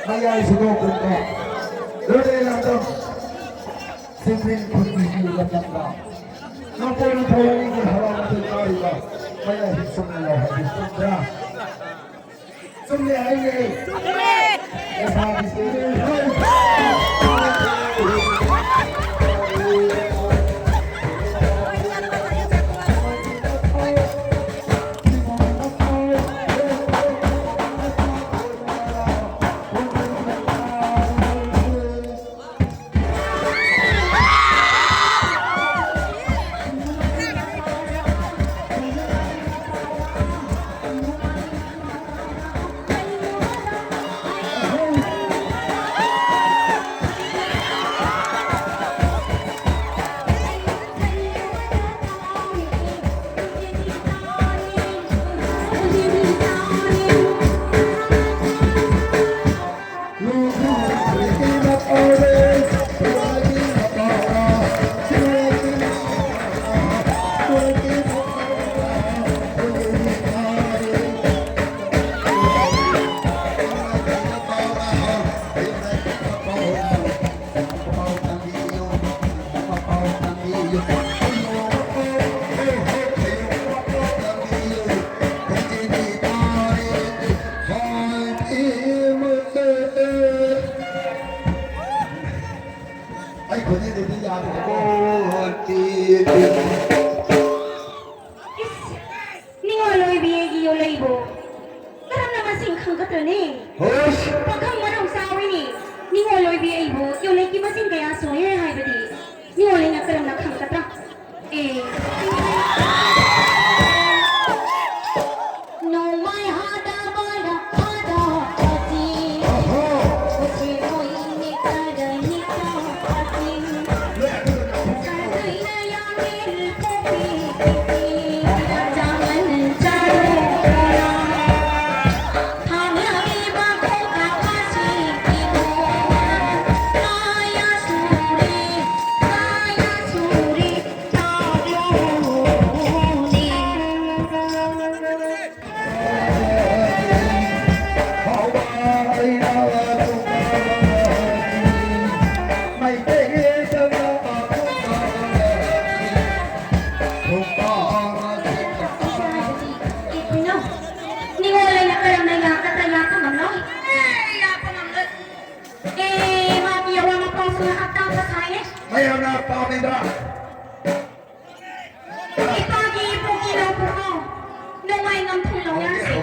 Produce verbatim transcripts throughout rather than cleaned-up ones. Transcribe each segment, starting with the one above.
ꯃꯌꯥꯏꯁꯤꯗ ꯀꯨꯝꯕ ꯂꯣꯏꯔꯦ ꯂꯝꯗꯝ ꯁꯤꯕ꯭ꯔꯤꯡ ꯈꯨꯟꯒꯤ ꯃꯇꯝꯗ ꯅꯪ ꯀꯣꯟꯅ ꯊꯣꯡꯉꯤꯒꯤ ꯍꯔꯥꯎ ꯃꯊꯣꯏ ꯀꯥꯔꯤꯕ ꯃꯌꯥꯏ ꯆꯨꯝꯅ ꯂꯥꯎ ꯍꯥꯏꯕꯗꯨ ꯆꯨꯝꯗ꯭ꯔꯥ? ꯆꯨꯝꯃꯦ ꯍꯥꯏꯌꯦ꯫ ꯂꯩꯁꯥꯕꯤꯁꯦ ꯑꯩ ꯈꯣꯟꯖꯦꯜꯗꯗꯤ ꯌꯥꯗ꯭ꯔꯦꯀꯣ꯫ ꯏꯁ, ꯅꯤꯡꯉꯣꯜ ꯑꯣꯏꯕꯤ ꯑꯩꯒꯤ ꯌꯣꯜꯂꯩꯕꯨ ꯀꯔꯝꯅ ꯃꯁꯤꯡ ꯈꯪꯒꯗ꯭ꯔꯅꯦ? ꯍꯣꯏ꯫ ꯄꯥꯈꯪ ꯃꯔꯧ ꯆꯥꯎꯏꯅꯦ꯫ ꯅꯤꯡꯉꯣꯜ ꯑꯣꯏꯕꯤ ꯑꯩꯕꯨ ꯌꯣꯜꯂꯩꯒꯤ ꯃꯁꯤꯡ ꯀꯌꯥ ꯁꯨꯏ ꯍꯥꯏꯕꯗꯤ ꯅꯤꯡꯉꯣꯜ ꯑꯩꯅ ꯀꯔꯝꯅ ꯈꯪꯒꯗ꯭ꯔꯥ? ꯑꯦ꯫ ꯅꯣꯡꯃꯩ ꯍꯥꯗ ꯕꯥꯔ ꯐꯥꯗ ꯄꯥꯇꯤ꯫ ꯎꯆꯦ ꯃꯣꯏꯅꯦ ꯀꯔꯅꯤ ꯇꯥ ꯄꯥꯇꯤ꯫ ꯀꯔꯅꯤ ꯊꯣꯡꯕ ꯍꯥꯎꯅ ꯆꯦꯟꯕ꯫ ꯀꯩꯅꯣ? ꯅꯤꯉꯣꯜ ꯑꯩꯅ ꯀꯔꯝꯅ ꯌꯥꯒꯗ꯭ꯔꯥ? ꯌꯥꯕ ꯉꯝꯂꯣꯏ꯫ ꯑꯦ, ꯌꯥꯕ ꯉꯝꯂꯣꯏ꯫ ꯑꯦ, ꯃꯥꯒꯤ ꯑꯋꯥ ꯃꯄꯥꯎꯁꯨ ꯉꯥꯏꯍꯥꯛ ꯇꯥꯕ ꯁꯥꯏꯌꯦ꯫ ꯃꯌꯥꯝꯅ ꯄꯥꯝꯃꯤꯕ꯫ ꯏꯄꯥꯒꯤ ꯏꯄꯨꯒꯤ ꯂꯧꯕꯨꯛ ꯅꯣꯡꯃꯥꯏ ꯉꯝꯊꯨꯡ ꯂꯧ ꯌꯥꯁꯦ꯫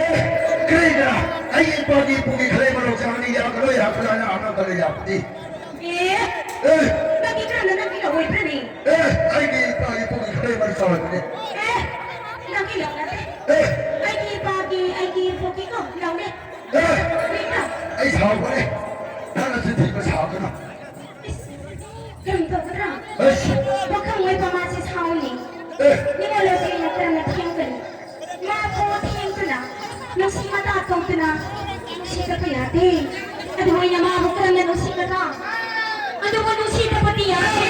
ꯑꯦ, ꯀꯔꯤꯅ? ꯑꯩ ꯏꯄꯥꯒꯤ ꯏꯄꯨꯒꯤ ꯈꯔꯩ ꯃꯔꯧ ꯆꯥꯒꯅꯤ, ꯌꯥꯒꯔꯣꯏ, ꯌꯥꯒꯔꯣꯏ ꯍꯥꯏꯅ ꯑꯉꯥꯡ ꯈꯔ ꯌꯥꯕꯗꯤ꯫ ꯑꯦ, ꯑꯦ, ꯅꯪꯒꯤ ꯀꯔꯝꯅ ꯅꯪꯒꯤ ꯂꯧ ꯑꯣꯏꯕ꯭ꯔꯅꯦ? ꯑꯦ, ꯑꯩꯒꯤ ꯏꯄꯥꯒꯤ ꯏꯄꯨꯒꯤ ꯈꯔꯩ ꯃꯔꯧ ꯆꯥꯕꯅꯦ꯫ ꯑꯦ, ꯅꯪꯒꯤ ꯂꯧ ꯅꯠꯇꯦ꯫ ꯑꯦ, ꯑꯩꯒꯤ ꯏꯄꯥꯒꯤ, ꯑꯩꯒꯤ ꯏꯄꯨꯒꯤꯀꯣ ꯂꯧꯅꯦ꯫ ꯑꯦ, ꯀꯔꯤꯅꯣ? ꯑꯩ ꯁꯥꯎꯈ꯭ꯔꯦ꯫ ꯅꯪꯅ ꯆꯤꯟ ꯊꯤꯕ ꯁꯥꯎꯒꯅꯨ꯫ ꯏꯁ, ꯀꯔꯤ ꯇꯧꯒꯗ꯭ꯔꯥ? ꯑꯁ꯫ ꯄꯥꯈꯪ ꯑꯣꯏꯕ ꯃꯥꯁꯦ ꯁꯥꯎꯅꯤ꯫ ꯑꯦ꯫ ꯅꯤꯉꯣꯜ ꯑꯣꯏꯕꯤꯅ ꯀꯔꯝꯅ ꯊꯦꯝꯒꯅꯤ? ꯃꯥꯕꯨ ꯊꯦꯝꯗꯨꯅ, ꯅꯨꯡꯁꯤ ꯃꯇꯥ ꯇꯧꯗꯨꯅ, ꯅꯨꯡꯁꯤꯗꯕ ꯌꯥꯗꯦ꯫ ꯑꯗꯨꯕꯨ ꯑꯩꯅ ꯃꯥꯕꯨ ꯀꯔꯝꯅ ꯅꯨꯡꯁꯤꯒꯗ꯭ꯔꯥ? ꯑꯗꯨꯕꯨ ꯅꯨꯡꯁꯤꯗꯕꯗꯤ ꯌꯥꯗꯦ꯫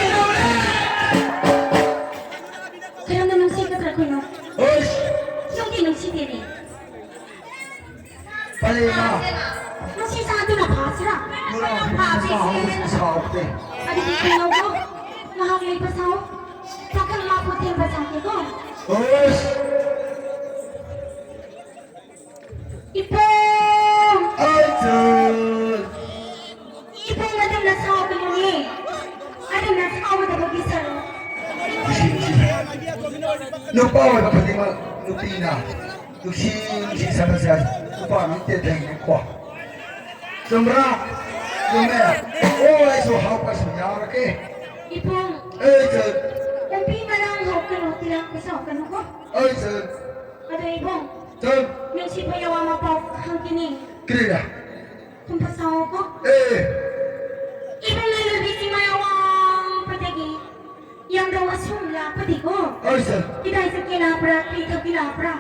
ꯀꯔꯝꯅ ꯅꯨꯡꯁꯤꯒꯗ꯭ꯔꯥ ꯑꯩꯈꯣꯏꯅ? ꯑꯁ꯫ ꯅꯨꯡꯗꯤ ꯅꯨꯡꯁꯤꯗꯦꯅꯦ꯫ ꯄꯔꯦꯡꯅ꯫ ꯃꯁꯤ ꯆꯥꯗꯨꯅ ꯐꯥꯁꯤꯔꯥ? ꯅꯨꯔꯥ ꯐꯥꯕꯤꯁꯦ꯫ ꯁꯥꯎꯕꯁꯦ, ꯁꯥꯎꯕꯁꯦ꯫ ꯑꯗꯨꯗꯤ ꯀꯩꯅꯣꯀꯣ, ꯉꯥꯏꯍꯥꯛ ꯂꯩꯕ ꯁꯥꯎ꯫ ꯄꯥꯈꯪ ꯃꯥ ꯄꯣꯊꯦꯝꯕ ꯁꯥꯒꯦꯀꯣ꯫ ꯑꯁ꯫ ꯏꯄꯣ! ꯑꯆꯜ! ꯅꯨꯄꯥ ꯑꯣꯏꯕ ꯈꯨꯗꯤꯡꯃꯛ ꯅꯨꯄꯤꯅ ꯅꯨꯡꯁꯤ ꯅꯨꯡꯁꯤ ꯁꯥꯟꯅꯁꯦ ꯍꯥꯏ꯫ ꯅꯨꯄꯥ ꯃꯤ ꯇꯦꯟꯊꯩꯅꯦꯀꯣ꯫ ꯆꯨꯝꯕ꯭ꯔꯥ? ꯆꯨꯝꯃꯦ꯫ ꯑꯣ, ꯑꯩꯁꯨ ꯍꯥꯞꯄꯁꯨ ꯌꯥꯔꯒꯦ꯫ ꯏꯕꯨꯡ, ꯑꯩ ꯆꯠ꯫ ꯂꯝꯕꯤ ꯃꯔꯥꯡ ꯍꯧꯒꯅꯨ, ꯇꯤꯂꯥꯡ ꯈꯨꯁꯥꯎꯒꯅꯨꯀꯣ꯫ ꯑꯩ ꯆꯠ꯫ ꯑꯗꯣ ꯏꯕꯨꯡ, ꯆꯠ꯫ ꯅꯨꯡꯁꯤꯕ ꯌꯥꯋꯥ ꯃꯄꯥꯎ ꯍꯪꯈꯤꯅꯤ꯫ ꯀꯔꯤꯔꯥ? ꯊꯨꯝꯕ ꯁꯥꯎꯀꯣ꯫ ꯑꯦ꯫ ꯏꯕꯨꯡ ꯂꯩꯂꯨꯕꯤ ꯆꯤꯡꯃꯥꯏ ꯑꯋꯥꯡꯕꯗꯒꯤ ꯌꯥꯝꯗꯧ ꯑꯁꯨꯝ ꯂꯥꯛꯄꯗꯤꯀꯣ꯫ ꯍꯣꯏ, ꯁꯔ꯫ ꯀꯗꯥꯏ ꯆꯠꯀꯦ ꯂꯥꯛꯄ꯭ꯔꯥ? ꯀꯔꯤ ꯇꯧꯒꯦ ꯂꯥꯛꯄ꯭ꯔꯥ?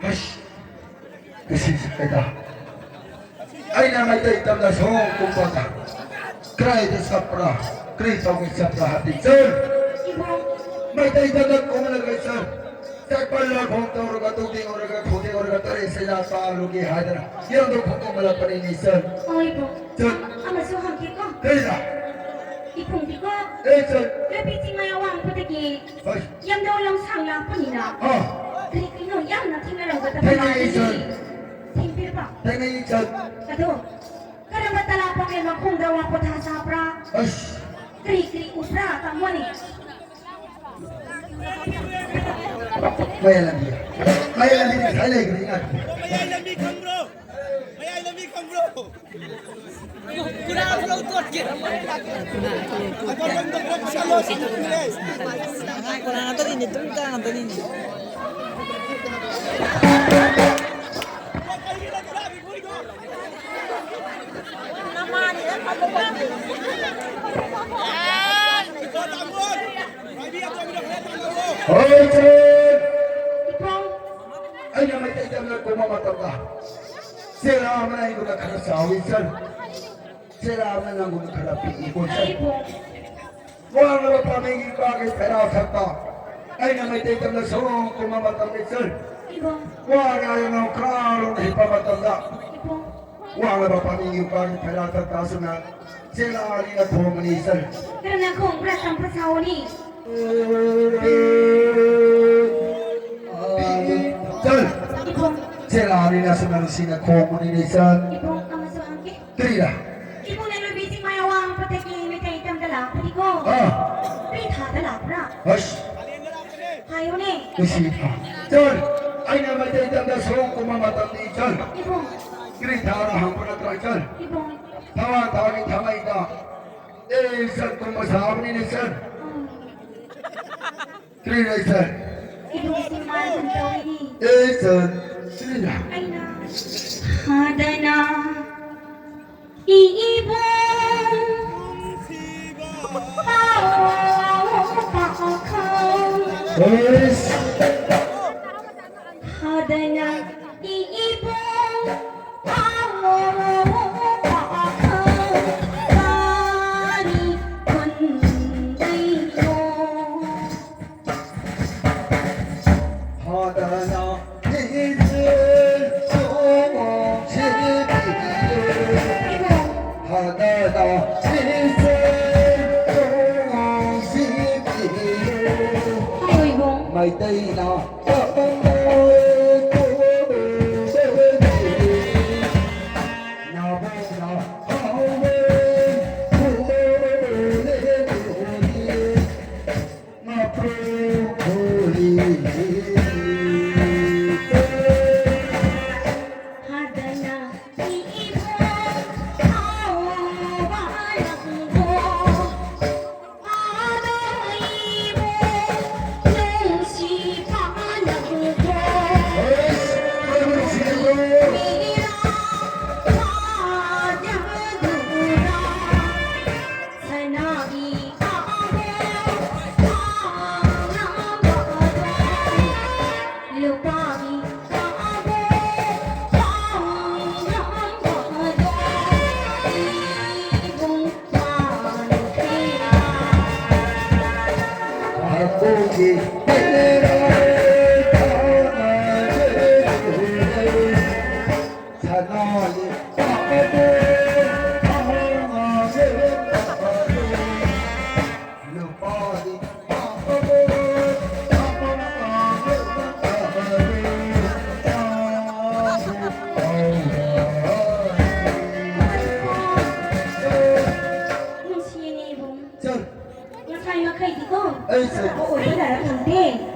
ꯑꯁ, ꯉꯁꯤꯁꯦ ꯀꯩꯗ? ꯑꯩꯅ ꯃꯩꯇꯩ ꯇꯝꯅ ꯁꯣꯝ ꯀꯨꯝꯕꯗ ꯀꯗꯥꯏꯗ ꯆꯠꯄ꯭ꯔꯥ? ꯀꯔꯤ ꯇꯧꯒꯦ ꯆꯠꯄ꯭ꯔꯥ ꯍꯥꯏꯕꯗꯤ, ꯁꯔ꯫ ꯏꯕꯨꯡ꯫ ꯃꯩꯇꯩ ꯇꯝꯅ ꯀꯨꯝꯂꯒ, ꯁꯔ꯫ ꯆꯥꯛꯄꯜ ꯂꯥꯛꯐꯝ ꯇꯧꯔꯒ, ꯇꯨꯡꯗꯤ ꯑꯣꯏꯔꯒ, ꯈꯨꯗꯤ ꯑꯣꯏꯔꯒ, ꯇꯔꯦꯠ ꯁꯦꯌꯥ ꯇꯥꯜꯂꯨꯒꯦ ꯍꯥꯏꯗꯅ ꯌꯥꯝꯅ ꯈꯣꯡꯗꯣꯛꯃꯜꯂꯛꯄꯅꯤꯅꯦ, ꯁꯔ꯫ ꯍꯣꯏ, ꯏꯕꯨꯡ꯫ ꯁꯔ꯫ ꯑꯃꯁꯨ ꯍꯪꯒꯦꯀꯣ꯫ ꯀꯔꯤꯅꯣ? ꯏꯕꯨꯡꯗꯤꯀꯣ꯫ ꯑꯦ, ꯁꯔ꯫ ꯂꯝꯕꯤ ꯆꯤꯡꯃꯩ ꯑꯋꯥꯡꯕꯗꯒꯤ ꯍꯣꯏ꯫ ꯌꯥꯝꯗꯧ ꯂꯝꯁꯥꯡ ꯂꯥꯛꯄꯅꯤꯅ꯫ ꯑꯥ꯫ ꯀꯔꯤ ꯀꯔꯤꯅꯣ ꯌꯥꯝꯅ ꯊꯦꯡꯅꯔꯝꯒꯗꯕ ꯊꯦꯡꯅꯩ, ꯃꯥꯜꯂꯤ꯫ ꯁꯔ꯫ ꯊꯦꯡꯕꯤꯔꯕ? ꯊꯦꯡꯅꯩ, ꯁꯔ꯫ ꯑꯗꯣ ꯀꯔꯝꯕ ꯇꯂꯥ ꯄꯥꯝꯃꯦ ꯃꯈꯣꯡꯗ ꯋꯥ ꯄꯣꯊꯥ ꯆꯥꯕ꯭ꯔꯥ? ꯑꯁ꯫ ꯀꯔꯤ ꯀꯔꯤ ꯎꯕ꯭ꯔꯥ ꯇꯥꯃꯣꯅꯦ? ꯃꯌꯥꯏ ꯂꯝꯕꯤ꯫ ꯃꯌꯥꯏ ꯂꯝꯕꯤ ꯉꯁꯥꯏ ꯂꯩꯈ꯭ꯔꯦ ꯏꯅꯥꯛꯇ꯫ ꯃꯌꯥꯏ ꯂꯝꯕꯤ ꯈꯪꯕ꯭ꯔꯣ? ꯃꯌꯥꯏ ꯂꯝꯕꯤ ꯈꯪꯕ꯭ꯔꯣ? ꯀꯅꯥ ꯉꯥꯛꯇꯅꯤꯅꯦ, ꯇꯨꯝ ꯀꯥ ꯉꯥꯛꯇꯅꯤꯅꯦ꯫ ꯍꯣꯏ, ꯁꯦ꯫ ꯑꯩꯅ ꯃꯩꯇꯩꯗ ꯂꯣꯏ ꯀꯨꯝꯕ ꯃꯇꯝꯗ ꯆꯦꯔꯥ ꯑꯃꯅ ꯑꯩꯉꯣꯟꯗ ꯈꯔ ꯆꯥꯎꯏ, ꯁꯔ꯫ ꯆꯦꯔꯥ ꯑꯃꯅ ꯅꯪꯉꯣꯟꯗ ꯈꯔ ꯄꯤꯛꯏꯀꯣ, ꯁꯔ꯫ ꯋꯥꯡꯂꯕ ꯄꯥꯝꯕꯤꯒꯤ ꯀꯥꯒꯤ ꯐꯦꯔꯥ ꯊꯛꯄ ꯑꯩꯅ ꯃꯩꯇꯩ ꯇꯝꯅ ꯁꯑꯣꯡ ꯀꯨꯝꯕ ꯃꯇꯝꯗ, ꯁꯔ꯫ ꯏꯕꯣ꯫ ꯋꯥꯔꯦ ꯍꯥꯏꯅ ꯀꯥꯔꯣ ꯍꯤꯞꯄ ꯃꯇꯝꯗ ꯏꯕꯣ꯫ ꯋꯥꯡꯂꯕ ꯄꯥꯝꯕꯤꯒꯤ ꯀꯥꯒꯤ ꯐꯦꯔꯥ ꯊꯛꯄ ꯑꯁꯨꯝꯅ ꯆꯦꯔꯥ ꯑꯅꯤꯅ ꯈꯣꯡꯕꯅꯤ, ꯁꯔ꯫ ꯀꯔꯝꯅ ꯈꯣꯡꯕ꯭ꯔꯥ ꯇꯝꯕ ꯁꯥꯑꯣꯅꯤ꯫ ꯁꯔ꯫ ꯏꯕꯣ꯫ ꯆꯦꯔꯥ ꯑꯅꯤꯅ ꯑꯁꯨꯝꯅ ꯅꯨꯡꯁꯤꯅ ꯈꯣꯡꯕꯅꯤꯅꯦ, ꯁꯔ꯫ ꯏꯕꯣ, ꯑꯃꯁꯨ ꯍꯪꯒꯦ꯫ ꯀꯔꯤꯔꯥ? ꯏꯕꯨꯡꯅ ꯂꯣꯏꯕꯤ ꯆꯤꯡꯃꯥꯏ ꯑꯋꯥꯡꯕꯗꯒꯤ ꯃꯩꯇꯩ ꯇꯝꯗ ꯂꯥꯛꯄꯅꯤꯀꯣ꯫ ꯑꯥ꯫ ꯀꯔꯤ ꯊꯥꯗ ꯂꯥꯛꯄ꯭ꯔꯥ? ꯑꯁ꯫ ꯍꯥꯏꯌꯨꯅꯦ꯫ ꯅꯨꯡꯁꯤꯕ꯫ ꯆꯜ꯫ ꯑꯩꯅ ꯃꯩꯇꯩ ꯇꯝꯗ ꯁꯣꯝ ꯀꯨꯝꯕ ꯃꯇꯝꯗꯤ ꯆꯜ꯫ ꯏꯕꯨꯡ꯫ ꯀ꯭ꯔꯤ ꯊꯥꯔ ꯍꯥꯡꯕ ꯅꯠꯇ꯭ꯔꯥ ꯆꯜ꯫ ꯏꯕꯨꯡ꯫ ꯊꯋꯥꯟ ꯊꯥꯒꯤ ꯊꯃꯩꯗ꯫ ꯑꯦ ꯆꯜ ꯀꯨꯝꯕ ꯁꯥꯕꯅꯤꯅꯦ ꯆꯜ꯫ ꯎꯝ꯫ ꯀ꯭ꯔꯤ ꯂꯩ ꯆꯜ꯫ ꯏꯕꯨꯡꯁꯤ ꯃꯥꯏ ꯑꯗꯨꯝ ꯇꯧꯏꯅꯦ꯫ ꯑꯦ ꯆꯜ꯫ ꯁꯤꯅ꯫ ꯑꯩꯅ꯫ ꯍꯥꯗꯅ꯫ ꯏꯕꯨꯡ ꯄꯥꯎ ꯄꯥꯈꯪ꯫ ꯍꯣꯏꯁ꯫ ꯍꯥꯗꯅ ꯏꯕꯨꯡ ꯄꯥꯎ ꯄꯥꯈꯪ ꯀꯔꯤ ꯈꯨꯟꯗꯩꯅꯣ? ꯍꯥꯗꯅ ꯏꯆꯦꯜ ꯆꯣꯡꯁꯤꯕꯤꯌꯦ꯫ ꯍꯥꯗꯅ ꯏꯆꯦꯜ ꯆꯣꯡꯁꯤꯕꯤꯌꯦ꯫ ꯃꯩꯇꯩꯅ ꯇꯝꯃꯣꯏ ꯇꯣꯏꯕꯒꯤ ꯅꯥꯕꯣꯅ ꯍꯥꯎꯋꯦ ꯇꯣꯏꯕꯒꯤ꯫ ꯁꯅꯥꯒꯤ ꯀꯥꯡꯕꯨ ꯇꯥꯡꯂꯝꯕꯗꯣ, ꯂꯨꯄꯥꯒꯤ ꯀꯥꯡꯕꯨ ꯇꯥꯡꯂꯝꯕꯗꯣ, ꯏꯕꯨꯡ ꯃꯥꯟꯈꯤꯔꯥ? ꯍꯥꯀꯨꯝꯒꯤ ꯄꯦꯔꯦ ꯇꯥꯡꯂꯝꯕꯗꯣ, ꯁꯅꯥꯒꯤ ꯅꯨꯡꯁꯤꯌꯦꯅꯦ ꯏꯕꯨꯡ꯫ ꯆꯠ꯫ ꯉꯁꯥꯏ ꯃꯈꯩꯗꯤꯀꯣ, ꯑꯩ ꯆꯠ꯫ ꯑꯐꯕ ꯑꯣꯏꯕ ꯌꯥꯔꯛꯇꯦ꯫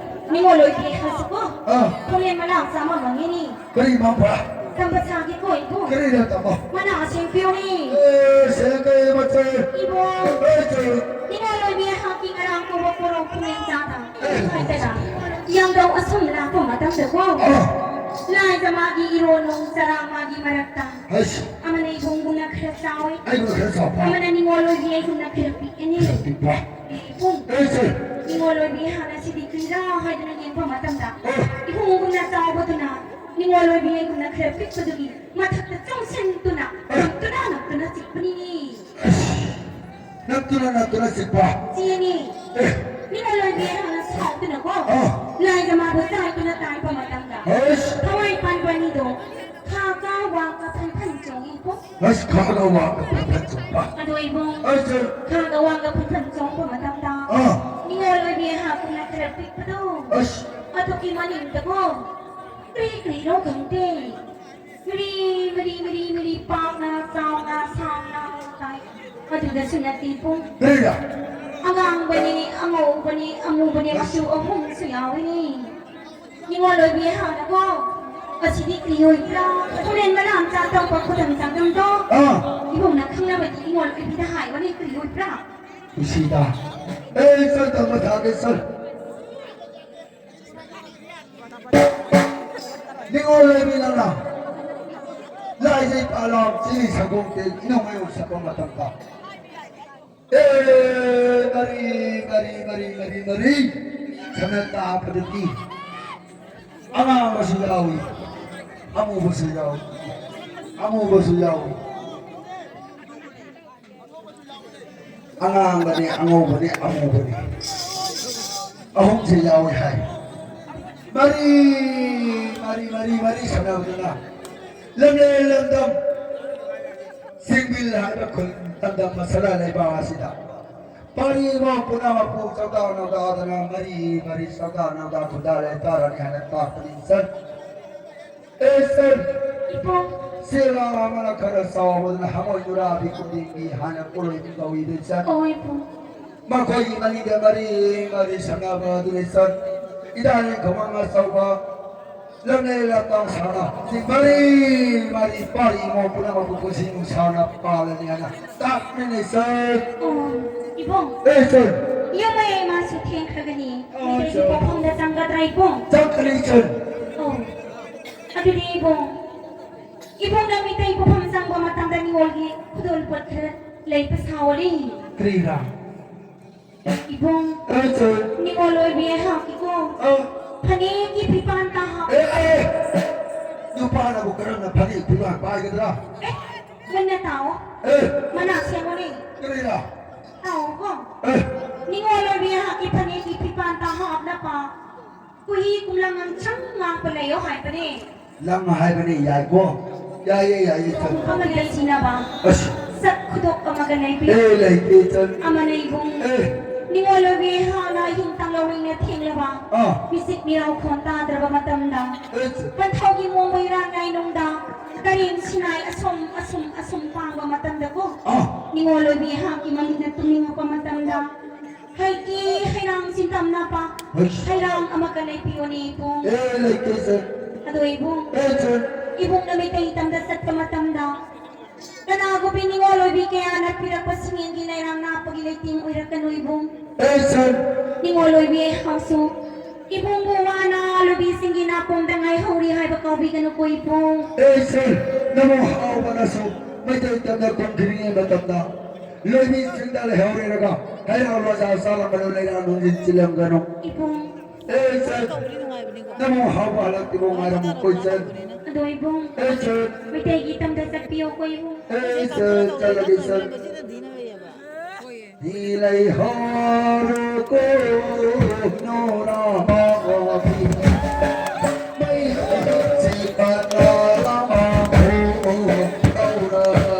ꯅꯤꯡꯉꯣꯜ ꯑꯣꯏꯕꯤ ꯍꯥꯏꯁꯤꯀꯣ꯫ ꯑꯥ꯫ ꯍꯣꯔꯦꯟ ꯃꯅꯥ ꯆꯥꯝꯃ ꯃꯥꯡꯉꯤꯅꯤ꯫ ꯀꯔꯤ ꯃꯥꯡꯕ? ꯇꯝꯕ ꯁꯥꯒꯦꯀꯣ ꯏꯕꯨꯡ꯫ ꯀꯔꯤꯅꯣ ꯇꯝꯃꯣ? ꯃꯅꯥ ꯑꯁꯦꯡ ꯄꯤꯌꯣꯅꯤ꯫ ꯑꯦ, ꯁꯦ ꯀꯩ ꯃꯆꯩ? ꯏꯕꯨꯡ꯫ ꯑꯦ, ꯆꯩ꯫ ꯅꯤꯡꯉꯣꯜ ꯑꯣꯏꯕꯤ ꯍꯥꯛꯀꯤ ꯉꯔꯥꯡ ꯀꯧꯕ ꯄꯣꯔꯣꯝ ꯄꯨꯅꯦꯝ ꯆꯥꯗ꯫ ꯑꯦ꯫ ꯍꯥꯏꯗꯅ꯫ ꯌꯥꯝꯗꯧ ꯑꯁꯨꯝ ꯂꯥꯛꯄ ꯃꯇꯝꯗꯀꯣ꯫ ꯑꯥ꯫ ꯂꯥꯏꯗ ꯃꯥꯒꯤ ꯏꯔꯣꯟꯅꯨꯡ ꯆꯔꯥ ꯃꯥꯒꯤ ꯃꯔꯛꯇ꯫ ꯑꯁ꯫ ꯑꯃꯅ ꯏꯕꯨꯡꯒꯨꯝꯅ ꯈꯔ ꯆꯥꯎꯏ꯫ ꯑꯩꯕꯨ ꯈꯔ ꯆꯥꯎꯕ꯫ ꯑꯃꯅ ꯅꯤꯡꯉꯣꯜ ꯑꯣꯏꯕꯤ ꯑꯩꯒꯨꯝꯅ ꯈꯔ ꯄꯤꯛꯏꯅꯤ꯫ ꯈꯔ ꯄꯤꯛꯄ꯫ ꯏꯕꯨꯡ꯫ ꯑꯩꯁꯦ꯫ ꯅꯤꯡꯉꯣꯜ ꯑꯣꯏꯕꯤ ꯍꯥꯟꯅ ꯁꯤꯗꯤ ꯀ꯭ꯔꯤꯔꯥ ꯍꯥꯏꯗꯅ ꯌꯦꯡꯕ ꯃꯇꯝꯗ, ꯑꯦ꯫ ꯏꯕꯨꯡꯒꯨꯝꯅ ꯆꯥꯎꯕꯗꯨꯅ ꯅꯤꯡꯉꯣꯜ ꯑꯣꯏꯕꯤ ꯑꯩꯒꯨꯝꯅ ꯈꯔ ꯄꯤꯛꯄꯗꯨꯒꯤ ꯃꯊꯛꯇ ꯆꯣꯡꯁꯤꯟꯗꯨꯅ ꯑꯦ꯫ ꯅꯝꯇꯨꯅ ꯅꯝꯇꯨꯅ ꯆꯤꯛꯄꯅꯤꯅꯦ꯫ ꯑꯁ! ꯅꯝꯇꯨꯅ ꯅꯝꯇꯨꯅ ꯆꯤꯛꯄ꯫ ꯆꯦꯅꯤ꯫ ꯑꯦ꯫ ꯅꯤꯡꯉꯣꯜ ꯑꯣꯏꯕꯤ ꯍꯥꯟꯅ ꯁꯥꯎꯗꯨꯅꯀꯣ, ꯑꯥ꯫ ꯂꯥꯏꯗ ꯃꯥꯕꯨ ꯆꯥꯏꯗꯨꯅ ꯇꯥꯏꯕ ꯃꯇꯝꯗ, ꯑꯁ! ꯊꯋꯥꯏ ꯄꯥꯟꯕ ꯑꯅꯤꯗꯣ ꯈꯥ ꯀꯥ ꯋꯥ ꯀꯥ ꯐꯟ ꯐꯟ ꯆꯣꯡꯉꯤꯀꯣ꯫ ꯑꯁ, ꯈꯥꯒ ꯋꯥꯒ ꯐꯟ ꯐꯟ ꯆꯣꯡꯕ꯫ ꯑꯗꯣ ꯏꯕꯨꯡ, ꯑꯁ, ꯁꯦ꯫ ꯈꯥꯒ ꯋꯥꯒ ꯐꯟ ꯐꯟ ꯆꯣꯡꯕ ꯃꯇꯝꯗ, ꯑꯥ꯫ ꯅꯤꯡꯉꯣꯜ ꯑꯣꯏꯕꯤ ꯑꯩꯍꯥꯛ ꯀꯨꯝꯅ ꯈꯔ ꯄꯤꯛꯄꯗꯣ꯫ ꯑꯁ꯫ ꯑꯗꯨꯒꯤ ꯃꯅꯤꯡꯗꯀꯣ, ꯀꯔꯤ ꯀꯔꯤꯅꯣ ꯈꯪꯗꯦ꯫ ꯃꯔꯤ, ꯃꯔꯤ, ꯃꯔꯤ, ꯃꯔꯤ, ꯄꯥꯛꯅ, ꯆꯥꯎꯅ, ꯁꯥꯡꯅ ꯇꯥꯏ꯫ ꯑꯗꯨꯗꯁꯨ ꯅꯠꯇꯦ ꯏꯕꯨꯡ꯫ ꯀꯔꯤꯔ? ꯑꯉꯥꯡꯕꯅꯤ, ꯑꯉꯧꯕꯅꯤ, ꯑꯃꯨꯕꯅꯤ, ꯃꯆꯨ ꯑꯍꯨꯝꯁꯨ ꯌꯥꯎꯏꯅꯦ꯫ ꯅꯤꯡꯉꯣꯜ ꯑꯣꯏꯕꯤ ꯍꯥꯟꯅꯀꯣ, ꯑꯁꯤꯗꯤ ꯀꯔꯤ ꯑꯣꯏꯕ꯭ꯔꯥ? ꯍꯣꯔꯦꯟ ꯃꯅꯥ ꯃꯆꯥ ꯇꯧꯕ ꯈꯨꯗꯝ ꯆꯥꯡꯗꯝꯗꯣ꯫ ꯑꯥ꯫ ꯏꯕꯨꯡꯅ ꯈꯪꯅꯕꯗꯤ ꯅꯤꯡꯉꯣꯜ ꯑꯣꯏꯕꯤꯗ ꯍꯥꯏꯕꯅꯤ ꯀꯔꯤ ꯑꯣꯏꯕ꯭ꯔꯥ? ꯀꯨꯁꯤꯗ꯫ ꯑꯦ, ꯆꯠ ꯇꯧꯕ ꯊꯥꯒꯦ, ꯆꯠ꯫ ꯅꯤꯡꯉꯣꯜ ꯑꯣꯏꯕꯤ ꯅꯪꯅ ꯂꯥꯏꯖꯩ ꯄꯥꯂꯥꯎ ꯆꯤꯂꯤ ꯁꯒꯣꯜ ꯇꯦꯛ ꯏꯅꯧ ꯃꯌꯣꯜ ꯁꯛꯄ ꯃꯇꯝꯗ꯫ ꯑꯦ, ꯃꯔꯤ, ꯃꯔꯤ, ꯃꯔꯤ, ꯃꯔꯤ, ꯃꯔꯤ꯫ ꯁꯅꯥ ꯇꯥꯕꯗꯗꯤ ꯑꯉꯥꯡꯕꯁꯨ ꯌꯥꯎꯏ, ꯑꯃꯨꯕꯁꯨ ꯌꯥꯎꯏ, ꯑꯃꯨꯕꯁꯨ ꯌꯥꯎꯏ꯫ ꯑꯉꯥꯡꯕꯅꯦ, ꯑꯉꯧꯕꯅꯦ, ꯑꯃꯨꯕꯅꯦ꯫ ꯑꯍꯨꯝꯁꯦ ꯌꯥꯎꯏ ꯍꯥꯏ꯫ ꯃꯔꯤ, ꯃꯔꯤ, ꯃꯔꯤ, ꯃꯔꯤ ꯁꯥꯟꯅꯕꯗꯨꯅ ꯂꯝꯂꯦꯟ ꯂꯝꯗꯝ ꯁꯤꯡꯕꯤꯜ ꯍꯥꯏꯕ ꯈꯨꯜ ꯂꯝꯗꯝ ꯃꯁꯥꯂꯥ ꯂꯩꯕꯥꯛ ꯑꯁꯤꯗ ꯄꯥꯔꯤ ꯑꯃ ꯄꯨꯝꯅꯃꯛꯄꯨ ꯆꯧꯗꯥ ꯅꯧꯗꯥꯗꯅ ꯃꯔꯤ ꯃꯔꯤ ꯆꯧꯗꯥ ꯅꯧꯗꯥ ꯈꯨꯟꯗꯥ ꯂꯩꯇꯥꯔꯅꯤ ꯍꯥꯏꯅ ꯇꯥꯛꯄꯅꯤ ꯏꯆꯟ꯫ ꯑꯦ ꯏꯆꯟ, ꯏꯄꯨ꯫ ꯆꯦꯔꯥ ꯑꯃꯅ ꯈꯔ ꯆꯥꯎꯕꯗꯨꯅ ꯍꯪꯉꯣꯏ ꯅꯨꯔꯥꯕꯤ ꯀꯨꯟꯗꯤꯡꯕꯤ ꯍꯥꯏꯅ ꯀꯣꯂꯣꯏꯕꯤ ꯀꯧꯏꯗ ꯏꯆꯟ꯫ ꯑꯣ ꯏꯄꯨ꯫ ꯃꯈꯣꯏꯒꯤ ꯃꯅꯤꯡꯗ ꯃꯔꯤ ꯃꯔꯤ ꯁꯪꯅꯕ ꯑꯗꯨ ꯏꯆꯟ꯫ ꯏꯔꯥꯏ ꯈꯧꯔꯥꯡ ꯑꯆꯧꯕ ꯂꯝꯂꯩ ꯂꯝꯇꯥꯡ ꯁꯥꯡꯅ ꯆꯤꯡ ꯃꯔꯤ ꯃꯔꯤ ꯄꯥꯔꯤ ꯏꯃꯣ ꯄꯨꯝꯅꯃꯛꯄꯨ ꯄꯨꯟꯁꯤ ꯅꯨꯡꯁꯥꯡꯅ ꯄꯥꯜꯂꯅꯤ ꯍꯥꯏꯅ ꯇꯥꯛꯃꯤꯟꯅꯩ ꯁꯔ꯫ ꯑꯣ, ꯏꯕꯨꯡ꯫ ꯑꯦ ꯁꯔ꯫ ꯌꯨꯝ ꯃꯌꯥꯏ ꯃꯥꯁꯨ ꯊꯦꯡꯈ꯭ꯔꯒꯅꯤ꯫ ꯑꯣ, ꯃꯤꯇꯩꯒꯤ ꯁꯔ꯫ ꯄꯣꯛꯐꯝꯗ ꯆꯪꯒꯗ꯭ꯔꯥ ꯏꯕꯨꯡ? ꯆꯪꯒꯅꯤ ꯁꯔ꯫ ꯑꯣ, ꯑꯗꯨꯗꯤ ꯏꯕꯨꯡ, ꯏꯕꯨꯡꯅ ꯃꯤꯇꯩ ꯄꯣꯛꯐꯝ ꯆꯪꯕ ꯃꯇꯝꯗ ꯅꯤꯉꯣꯜꯒꯤ ꯈꯨꯗꯣꯜ ꯄꯣꯠ ꯈꯔ ꯂꯩꯕ ꯁꯥꯎꯑꯣꯅꯦ꯫ ꯀꯔꯤꯔꯥ? ꯏꯕꯨꯡ, ꯑꯦ ꯁꯔ꯫ ꯅꯤꯉꯣꯜ ꯑꯣꯏꯕꯤ ꯑꯩꯍꯥꯛꯀꯤꯀꯣ꯫ ꯑ꯫ ꯐꯅꯦꯛꯀꯤ ꯐꯤꯄꯥꯟ ꯇꯥꯍꯥꯞ꯫ ꯑꯦ, ꯑꯦ꯫ ꯅꯨꯄꯥꯅꯕꯨ ꯀꯔꯝꯅ ꯐꯅꯦꯛ ꯐꯤꯄꯥꯟ ꯄꯥꯏꯒꯗ꯭ꯔꯥ? ꯑꯦ, ꯃꯨꯟꯅ ꯇꯥꯎꯑꯣ꯫ ꯑꯦ꯫ ꯃꯅꯥ ꯁꯦꯡꯉꯨꯅꯦ꯫ ꯀꯔꯤꯔꯥ? ꯇꯥꯎꯑꯣꯀꯣ꯫ ꯑꯦ꯫ ꯅꯤꯉꯣꯜ ꯑꯣꯏꯕꯤ ꯑꯩꯍꯥꯛꯀꯤ ꯐꯅꯦꯛꯀꯤ ꯐꯤꯄꯥꯟ ꯇꯥꯍꯥꯞꯅꯕ ꯀꯨꯍꯤ ꯀꯨꯝꯂꯥ ꯉꯥꯡꯁꯪ ꯉꯥꯡꯕ ꯂꯩꯌꯣ ꯍꯥꯏꯕꯅꯦ꯫ ꯂꯪ ꯍꯥꯏꯕꯅꯤ, ꯌꯥꯏꯀꯣ? ꯌꯥꯏꯌꯦ, ꯌꯥꯏꯌꯦ, ꯆꯟ꯫ ꯑꯃꯒ ꯂꯩꯁꯤꯟꯅꯕ꯫ ꯑꯁ꯫ ꯁꯛ ꯈꯨꯗꯣꯛ ꯑꯃꯒ ꯂꯩꯕꯤ꯫ ꯑꯦ, ꯂꯩꯇꯦ, ꯆꯟ꯫ ꯑꯃꯅ ꯏꯕꯨꯡ꯫ ꯑꯦ꯫ ꯅꯤꯉꯣꯜ ꯑꯣꯏꯕꯤ ꯍꯥꯟꯅ ꯑꯍꯤꯡ ꯇꯥꯡꯂꯧꯔꯤꯅ ꯊꯦꯡꯂꯕ꯫ ꯑꯥ꯫ ꯃꯤꯁꯤꯛ ꯃꯤꯔꯥꯎ ꯈꯣꯟ ꯇꯥꯗ꯭ꯔꯕ ꯃꯇꯝꯗ꯫ ꯑꯦ, ꯆꯟ꯫ ꯄꯟꯊꯧꯒꯤ ꯃꯣꯡꯕ ꯏꯔꯥꯡ ꯂꯥꯏꯅꯨꯡꯗ꯫ ꯀꯔꯦꯟ ꯁꯤꯅꯥꯏ ꯑꯁꯨꯝ, ꯑꯁꯨꯝ, ꯑꯁꯨꯝ ꯄꯥꯡꯕ ꯃꯇꯝꯗꯀꯣ꯫ ꯑꯥ꯫ ꯅꯤꯉꯣꯜ ꯑꯣꯏꯕꯤ ꯑꯩꯍꯥꯛꯀꯤ ꯃꯃꯤꯠꯅ ꯇꯨꯝꯅꯤꯡꯉꯛꯄ ꯃꯇꯝꯗ꯫ ꯍꯩꯀꯤ ꯍꯩꯔꯥꯡ ꯆꯤꯟꯇꯝꯅꯄ ꯍꯩꯁ꯫ ꯍꯩꯔꯥꯡ ꯑꯃꯒ ꯂꯩꯕꯤꯌꯣꯅꯦ ꯏꯕꯨꯡ꯫ ꯑꯦ, ꯂꯩꯇꯦ, ꯆꯟ꯫ ꯑꯗꯣ ꯏꯕꯨꯡ, ꯑꯦ, ꯆꯟ꯫ ꯏꯕꯨꯡꯅ ꯃꯩꯇꯩ ꯇꯝꯗ ꯆꯠꯄ ꯃꯇꯝꯗ ꯀꯅꯥꯒꯨꯝꯕꯤ ꯅꯤꯉꯣꯜ ꯑꯣꯏꯕꯤ ꯀꯌꯥꯅ ꯄꯤꯔꯛꯄ ꯁꯤꯡꯌꯦꯟꯒꯤ ꯂꯩꯔꯥꯡ ꯅꯥꯞꯄꯒꯤ ꯂꯩꯇꯦꯡ ꯑꯣꯏꯔꯛꯀꯅꯨ ꯏꯕꯨꯡ꯫ ꯑꯦ, ꯆꯟ꯫ ꯅꯤꯉꯣꯜ ꯑꯣꯏꯕꯤ ꯑꯩꯍꯥꯛꯁꯨ ꯏꯕꯨꯡꯕꯨ ꯋꯥꯅ ꯂꯨꯕꯤꯁꯤꯡꯒꯤ ꯅꯥꯄꯣꯝꯗ ꯉꯥꯏꯍꯧꯔꯤ ꯍꯥꯏꯕ ꯀꯥꯎꯕꯤꯒꯅꯨꯀꯣ ꯏꯕꯨꯡ꯫ ꯑꯦ, ꯆꯟ꯫ ꯅꯃꯣ ꯍꯥꯎꯕꯅꯁꯨ ꯃꯩꯇꯩ ꯇꯝꯗ ꯀꯨꯝꯈꯤꯔꯤꯉꯩ ꯃꯇꯝꯗ ꯂꯣꯏꯕꯤꯁꯤꯡꯗ ꯂꯩꯍꯧꯔꯦꯔꯒ ꯍꯩꯔꯥꯡ ꯂꯣꯖꯥ ꯆꯥꯔꯝꯕꯗꯨ ꯂꯩꯔꯥꯡ ꯅꯨꯡꯖꯤꯟ ꯆꯤꯜꯂꯝꯒꯅꯨ꯫ ꯏꯕꯨꯡ꯫ ꯑꯦ, ꯆꯟ꯫ ꯅꯃꯣ ꯍꯥꯎꯕ ꯍꯜꯂꯛꯇ꯭ꯔꯤꯕꯣ ꯉꯥꯏꯔꯝꯃꯨ ꯀꯣꯏ ꯆꯟ꯫ ꯑꯗꯣ ꯏꯕꯨꯡ, ꯑꯦ, ꯆꯟ꯫ ꯃꯩꯇꯩꯒꯤ ꯇꯝꯗ ꯆꯠꯄꯤꯌꯣꯀꯣ ꯏꯕꯨꯡ꯫ ꯑꯦ, ꯆꯟ, ꯆꯠꯂꯒꯦ ꯆꯟ꯫ ꯂꯩꯍꯧꯔꯣꯀꯣ ꯅꯣꯔꯥ ꯃꯥꯕꯤ꯫ ꯃꯩ ꯆꯤꯛꯄ ꯅꯥꯔꯥ ꯃꯥꯕꯨ ꯀꯧꯔꯒ꯫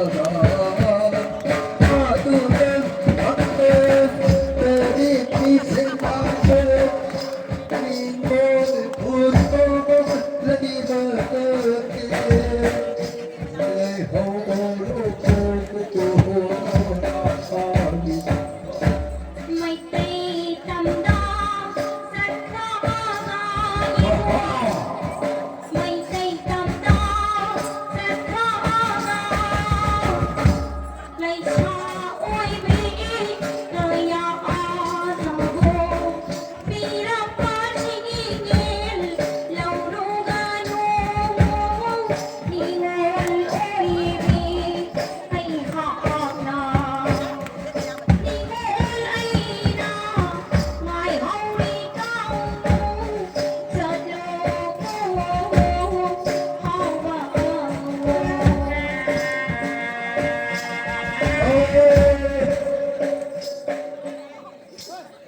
ꯃꯩꯇꯩ ꯇꯝꯗ ꯆꯠꯈ꯭ꯔ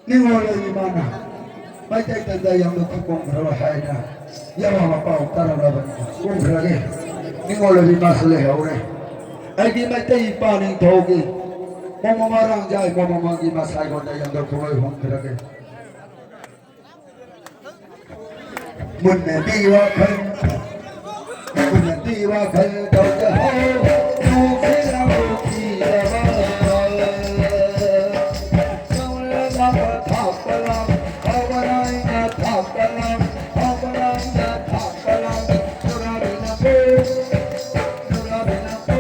ꯅꯤꯡꯉꯣꯜ ꯏꯃꯥꯅ ꯃꯩꯇꯩ ꯇꯟꯖꯥ ꯌꯥꯝꯅ ꯈꯨꯀꯣꯡꯈ꯭ꯔꯕ ꯍꯥꯏꯅ ꯌꯥꯝ ꯑꯃ ꯄꯥꯎ ꯇꯥꯔꯝꯂꯕꯅꯤꯅ ꯀꯨꯝꯈ꯭ꯔꯒꯦ꯫ ꯅꯤꯡꯉꯣꯜ ꯏꯃꯥꯁꯨ ꯂꯩꯍꯧꯔꯦ꯫ ꯑꯩꯒꯤ ꯃꯩꯇꯩ ꯏꯄꯥ ꯅꯤꯡꯊꯧꯒꯤ ꯃꯣꯃꯣ ꯃꯔꯥꯡꯖꯥꯏ ꯃꯣꯃꯣ ꯃꯥꯒꯤ ꯃꯁꯥꯏꯒꯣꯟꯗ ꯌꯥꯝꯅ ꯈꯨꯂꯣꯏ ꯍꯣꯡꯈ꯭ꯔꯒꯦ꯫ ꯃꯨꯟꯅꯗꯤ ꯋꯥꯈꯜ, ꯃꯨꯟꯅꯗꯤ ꯋꯥꯈꯜ ꯇꯧꯖꯍꯧ, ꯅꯨꯡꯁꯤꯅ ꯅꯨꯡꯁꯤꯅꯕ꯫ ꯊꯥꯛꯄ ꯂꯥꯡ, ꯊꯥꯎ ꯃꯅꯥꯏꯅ ꯊꯥꯛꯄ ꯂꯥꯡ, ꯊꯥꯎ ꯃꯅꯥꯏꯅ ꯊꯥꯛꯄ ꯂꯥꯡ, ꯅꯨꯔꯥꯕꯤ ꯅꯪꯕꯨ, ꯅꯨꯔꯥꯕꯤ ꯅꯪꯕꯨ꯫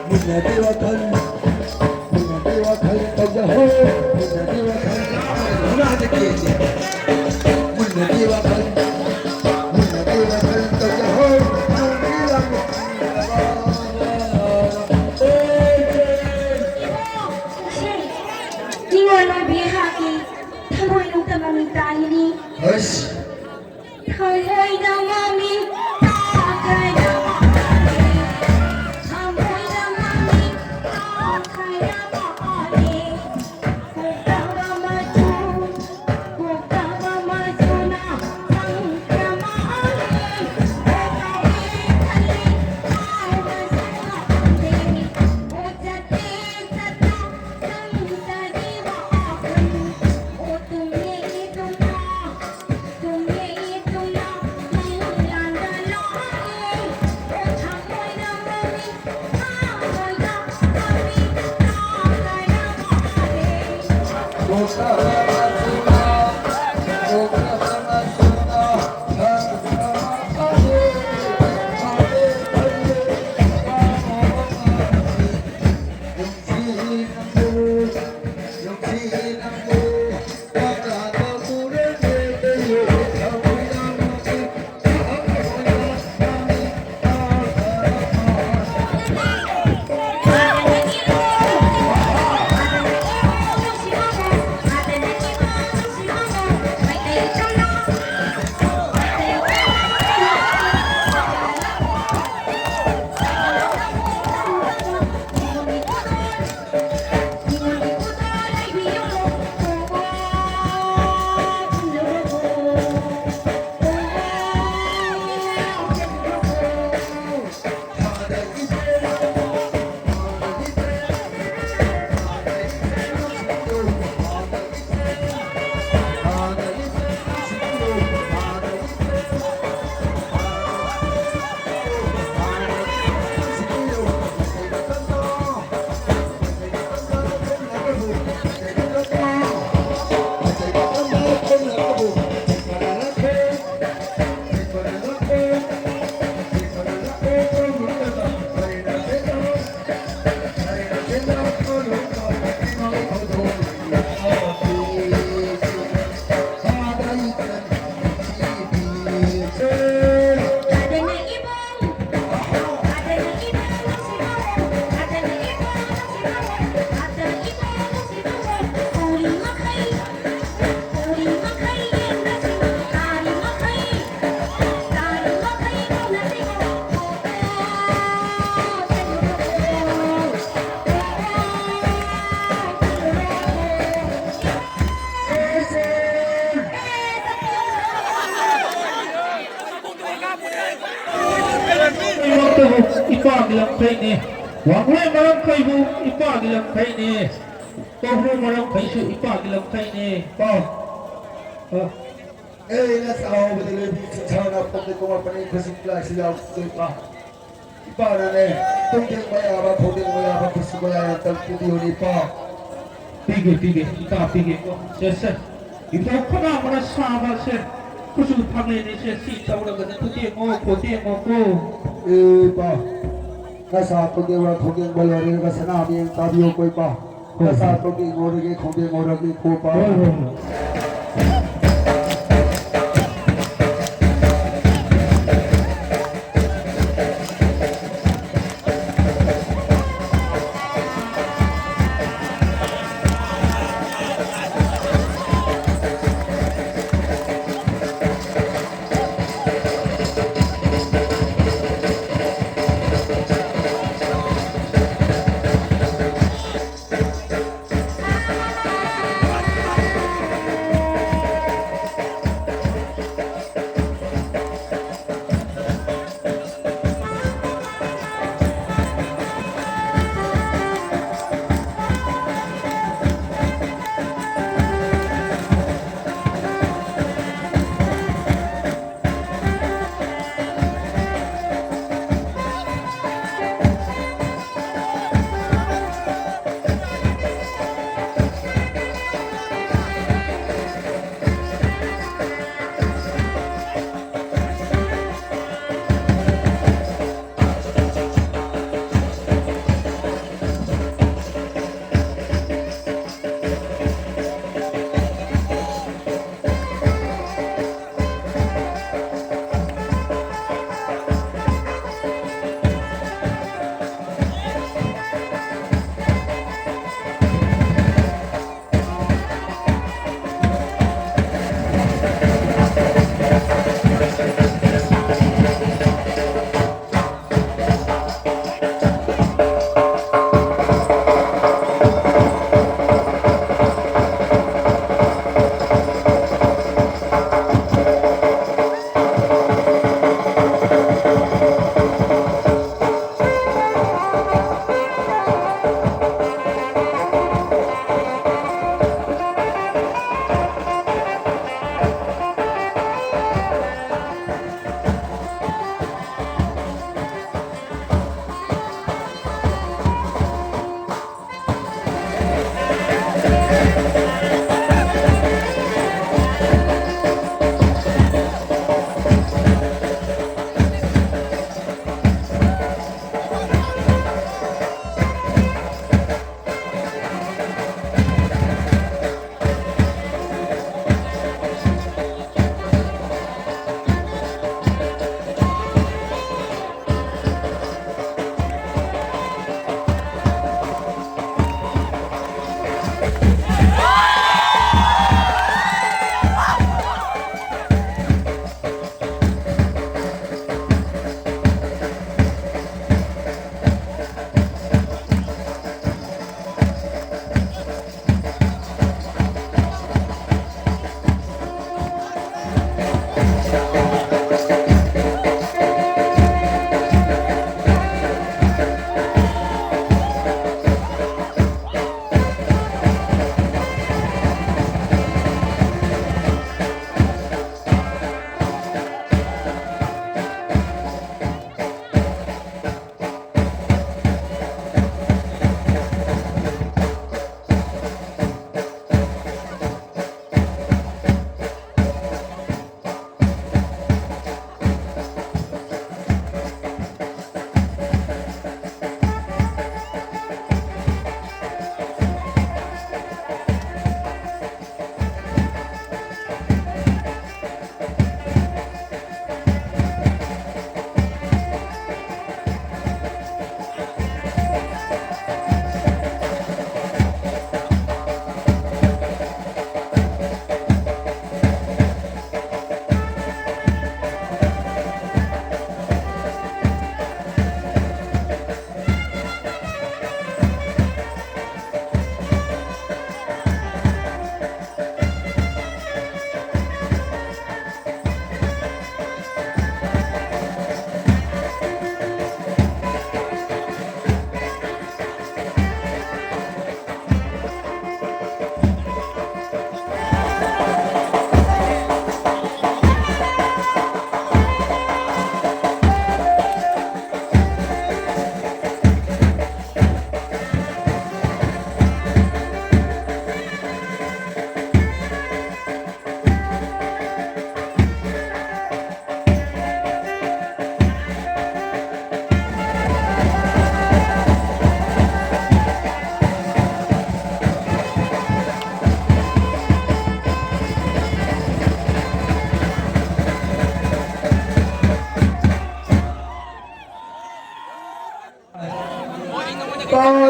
ꯃꯨꯟꯅꯗꯤ ꯋꯥꯈꯜ, ꯃꯨꯟꯅꯗꯤ ꯋꯥꯈꯜ ꯇꯧꯖꯍꯧ, ꯃꯨꯟꯅꯗꯤ ꯋꯥꯈꯜ꯫ ꯃꯨꯟꯅꯗꯤ ꯋꯥꯈꯜ, ꯃꯨꯟꯅꯗꯤ ꯋꯥꯈꯜ ꯇꯧꯖꯍꯧ, ꯅꯨꯡꯒꯤ ꯂꯝ꯫ ꯅꯤꯡꯉꯣꯜ ꯏꯄꯥꯒꯤ ꯂꯝꯈꯩꯅꯦ꯫ ꯋꯥꯡꯂꯦꯟ ꯃꯔꯝꯈꯩꯕꯨ ꯏꯄꯥꯒꯤ ꯂꯝꯈꯩꯅꯦ꯫ ꯀꯧꯕ꯭ꯔꯨ ꯃꯔꯝꯈꯩꯁꯨ ꯏꯄꯥꯒꯤ ꯂꯝꯈꯩꯅꯦ꯫ ꯄꯥꯎ꯫ ꯑ꯫ ꯑꯦ, ꯅ ꯆꯥꯎꯕꯗꯤ ꯂꯩꯕꯤ ꯆꯤꯟꯁꯥꯅ ꯄꯣꯛꯇꯦ ꯀꯣꯃꯛꯄꯅꯤ ꯈꯨꯖꯤꯛ ꯂꯥꯏꯁꯤ ꯌꯥꯎꯗꯣꯏ ꯄꯥꯎ꯫ ꯏꯄꯥꯅꯅꯦ, ꯇꯨꯡꯗꯤꯡ ꯃꯌꯥꯕ, ꯈꯣꯡꯗꯤꯡ ꯃꯌꯥꯕ, ꯈꯨꯠꯁꯨ ꯃꯌꯥ ꯌꯥꯝꯇꯪ ꯄꯤꯕꯤꯌꯨꯅꯦ, ꯏꯄꯥ꯫ ꯄꯤꯒꯦ, ꯄꯤꯒꯦ, ꯏꯄꯥ ꯄꯤꯒꯦ꯫ ꯁꯦ, ꯁꯦ꯫ ꯏꯕꯣꯛ ꯈꯅꯥ ꯑꯃꯅ ꯁꯥꯕꯁꯦ, ꯀꯨꯆꯨ ꯐꯪꯂꯦꯅꯦ, ꯁꯦ, ꯁꯤ ꯇꯧꯔꯒꯅꯦ, ꯇꯨꯇꯦꯡꯉꯣ, ꯈꯣꯠꯇꯦꯡꯉꯣ ꯀꯣ꯫ ꯑꯦ, ꯏꯄꯥ, ꯅꯁꯥ ꯇꯨꯡꯗꯤꯡꯕ, ꯈꯣꯡꯗꯤꯡꯕ ꯂꯣꯏꯔꯦ, ꯅꯁꯅꯥ ꯃꯤꯠꯌꯦꯡ ꯇꯥꯕꯤꯌꯨꯀꯣ, ꯏꯄꯥ꯫ ꯍꯣꯏ, ꯅꯁꯥ ꯍꯣꯏ꯫ ꯇꯨꯡꯗꯤꯡꯉꯣꯔꯒꯦ, ꯈꯣꯡꯗꯤꯡꯉꯣꯔꯒꯦ ꯀꯣ, ꯏꯄꯥ꯫ ꯍꯣꯏ, ꯍꯣꯏ, ꯍꯣꯏ꯫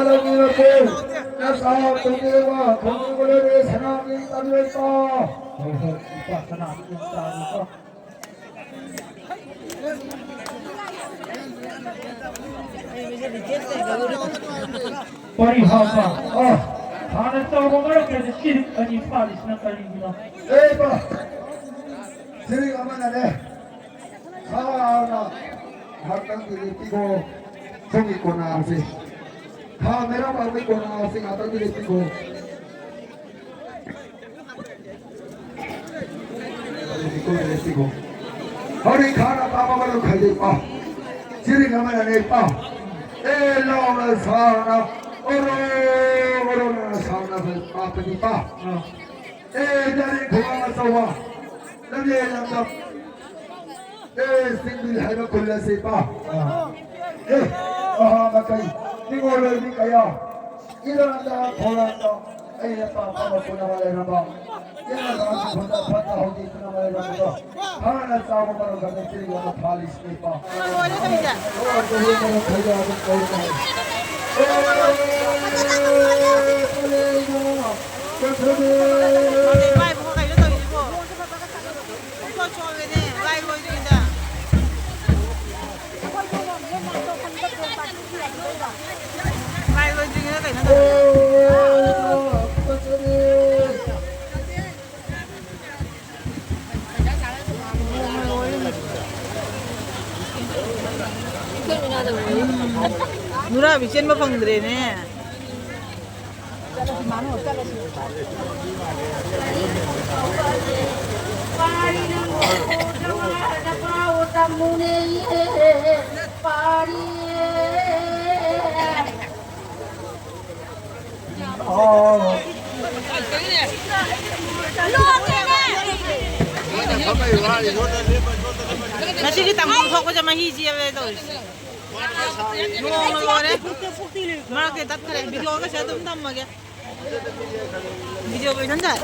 ꯂꯧꯕꯤꯔꯛꯀꯦ꯫ ꯅꯆꯥ ꯇꯣꯝꯕꯤꯔꯕ ꯈꯣꯡꯖꯣꯝ ꯂꯩꯔꯦ ꯁꯅꯥꯒꯤ ꯇꯥꯕꯤꯔꯛꯄ꯫ ꯍꯣꯏ, ꯍꯣꯏ, ꯏꯄꯥ ꯁꯅꯥꯒꯤ ꯇꯥꯕꯤꯔꯛꯄ꯫ ꯄꯔꯤꯍꯥꯁ, ꯑ, ꯍꯥꯟꯅ ꯇꯧꯕ ꯃꯔꯛꯇ ꯁꯤꯔꯤꯛ ꯑꯅꯤ ꯐꯥꯔꯤꯁꯤꯅ ꯀꯔꯤꯒꯤꯅꯣ? ꯑꯦ, ꯏꯄꯥ, ꯁꯤꯔꯤꯛ ꯑꯃꯅꯅꯦ, ꯁꯥꯅ ꯉꯥꯏꯍꯥꯛꯇꯪꯗꯤ ꯂꯦꯞꯄꯤꯈꯣ꯫ ꯁꯣꯝꯒꯤ ꯀꯣꯅꯥꯁꯦ꯫ ꯈꯥ ꯃꯦꯔꯥ ꯄꯥꯝꯕꯩ ꯀꯣꯅꯥꯁꯦ ꯉꯥꯏꯍꯥꯛꯇꯪꯗꯤ ꯂꯦꯞꯄꯤꯈꯣ꯫ ꯍꯧꯖꯤꯛ ꯈꯥꯅ ꯄꯥꯝꯕ ꯃꯔꯨ ꯈꯥꯏꯗꯣꯛꯄ꯫ ꯁꯤꯔꯤꯛ ꯑꯃꯅꯅꯦ ꯄꯥꯎ꯫ ꯑꯦ, ꯂꯥꯎꯅ ꯁꯥꯎꯅ, ꯑꯣꯔꯣ, ꯑꯣꯔꯣꯅ ꯁꯥꯎꯅ ꯄꯥꯄꯗꯤ ꯄꯥꯎ꯫ ꯑꯦ, ꯌꯥꯔꯦ ꯈꯨꯃꯥꯡ ꯑꯆꯧꯕ꯫ ꯂꯝꯖꯦꯜ ꯂꯝꯗꯝ꯫ ꯑꯦ, ꯆꯤꯡꯕꯤ ꯍꯥꯏꯕ ꯈꯨꯜ ꯑꯁꯤ ꯄꯥꯎ꯫ ꯑꯦ, ꯃꯍꯥ ꯃꯀꯩ꯫ ꯅꯤꯡꯉꯣꯜ ꯑꯣꯏꯕꯤ ꯀꯌꯥ꯫ ꯏꯔꯥꯡꯗ ꯈꯣꯂꯥꯡꯗ ꯑꯩꯅ ꯄꯥꯝ ꯄꯥꯝꯕ ꯄꯨꯝꯅꯃꯛ ꯂꯩꯔꯝꯕ꯫ ꯏꯔꯥꯡꯗ ꯐꯠꯇ ꯐꯠꯇ ꯍꯧꯖꯤꯛ ꯄꯨꯝꯅꯃꯛ ꯂꯩꯔꯝꯕꯗꯣ꯫ ꯍꯥꯟꯅ ꯆꯥꯎꯕ ꯃꯔꯨꯞ ꯈꯛꯇ ꯆꯤꯡ ꯑꯃ ꯐꯥꯜꯂꯤꯁꯤꯅꯤꯀꯣ꯫ ꯂꯣꯏꯔꯦ ꯇꯧꯔꯤꯁꯦ꯫ ꯑꯣ, ꯆꯍꯤ ꯃꯔꯨꯞ ꯈꯔ ꯑꯗꯨꯝ ꯇꯧꯔꯦ꯫ ꯑꯦ, ꯑꯦ, ꯑꯦ, ꯑꯦ, ꯀꯩꯅꯣ ꯇꯧꯔꯤꯁꯤꯕꯣ? ꯄꯨꯡꯆꯣꯠ ꯆꯣꯠꯂꯦꯅꯦ, ꯂꯥꯏ ꯂꯣꯏꯗ꯭ꯔꯤꯉꯩꯗ꯫ ꯂꯥꯏ ꯂꯣꯏꯗ꯭ꯔꯤꯉꯩꯗ ꯀꯩꯅꯣ ꯇꯧꯔꯦ꯫ ꯅꯨꯔꯥꯕꯤ ꯆꯦꯟꯕ ꯐꯪꯗ꯭ꯔꯦꯅꯦ꯫ ꯉꯁꯤꯒꯤ ꯇꯥꯡꯈꯨꯜ ꯊꯣꯛꯄꯁꯦ ꯃꯍꯤ ꯆꯦꯜꯂꯦ ꯇꯧꯔꯤꯁꯦ꯫ ꯅꯣꯡꯅ ꯂꯣꯏꯔꯦ꯫ ꯃꯔꯛꯇ ꯇꯠꯈ꯭ꯔꯦ꯫ ꯚꯤꯗꯤꯑꯣꯒꯁꯦ ꯑꯗꯨꯝ ꯊꯝꯃꯒꯦ꯫ ꯚꯤꯗꯤꯑꯣ ꯂꯣꯏꯁꯟꯖꯔꯦ꯫